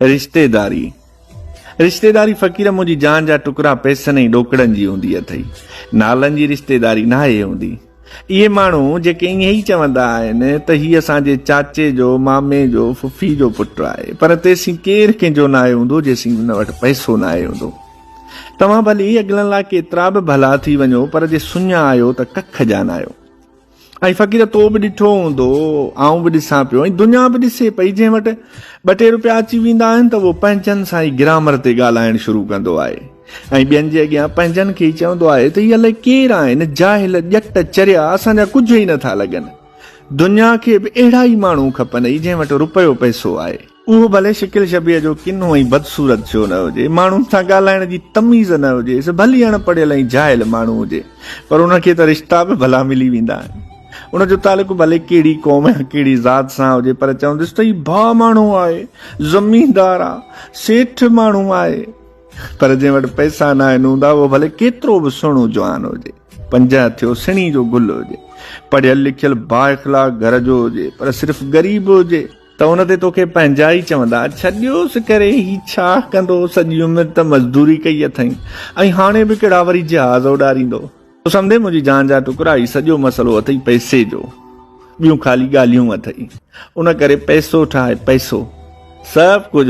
رشتيداري رشتيداري فقير منهنجي جان جا ٽڪرا پئسن ۽ ڏوڪڙن جي هوندي اٿئي. نالن جي رشتيداري ناهي هوندي. اهي ماڻهو جيڪي ائين ئي چوندا آهن ته هي اسان جي چاچي جو، مامي جو، ڦڦي جو پٽ آهي پر تيسين ڪير ڪنهن جو ناهي هوندو جيسين ان وٽ پئسو ناهي هوندو. توهان ڀلي اڳلن لاء ڪيترا به ڀلا ٿي وڃو پر جي سڃا آهيو ته ڪک جان آهيو. ۽ فقير تو به ڏٺو هوندو، آئون به ڏسان پيو ۽ دنيا به ڏسي پئي، جنهن وٽ ٻه ٽي روپيا اچي ويندا آهن ته اهو پنهنجن سان ئي گرامر تي ڳالهائڻ شروع ڪندو آهي ۽ ٻين جي اڳيان پنهنجن کي ئي چوندو آهي ته هي الائي ڪير آهن، جاهل، ڄٽ، چريا، اسان جا ڪجهه ئي نٿا لڳن. دنيا کي به اهڙا ئي ماڻهو کپن ئي جنهن وٽ روپيو پئسو آهي. اهو ڀلي شڪل شبيهه جو ڪنو ۽ بدصورت ڇو نه هجي، ماڻهن سان ڳالهائڻ جي تميز نه هجيس، ڀلي اڻ پڙهيل ۽ جاهل ماڻهو هجي، پر ان کي ته رشتا به ڀلا ملي ويندا آهن. ان جو تعلق ڀلي ڪهڙي قوم يا ڪهڙي ذات سان هجي، پر چوندس ته هي ڀاء ماڻهو آهي، زميندار آ، سيٺ ماڻهو آهي. پر جنهن وٽ پئسا ناهن هوندا، اهو ڀلي ڪيترو به سهڻو جوان هجي، پنجهه ٿيو سڻي جو گل هجي، پڙهيل لکيل بااخلاق گهر جو هجي، پر صرف غريب هجي، ته ان تي توکي پنهنجا ئي چوندا، ڇڏيوس ڪري، هي ڇا ڪندو، سڄي عمر ته مزدوري ڪئي اٿئين ۽ هاڻي به ڪهڙا وري جهاز اڏاريندو. تو سمجهي منهنجي جان جا ٽڪرا، هي سڄو مسئلو اٿئي پئسي جو، ٻيون خالي ڳالهيون اٿئي. ان ڪري پئسو ٺاهه، پئسو. سڀ ڪجهه.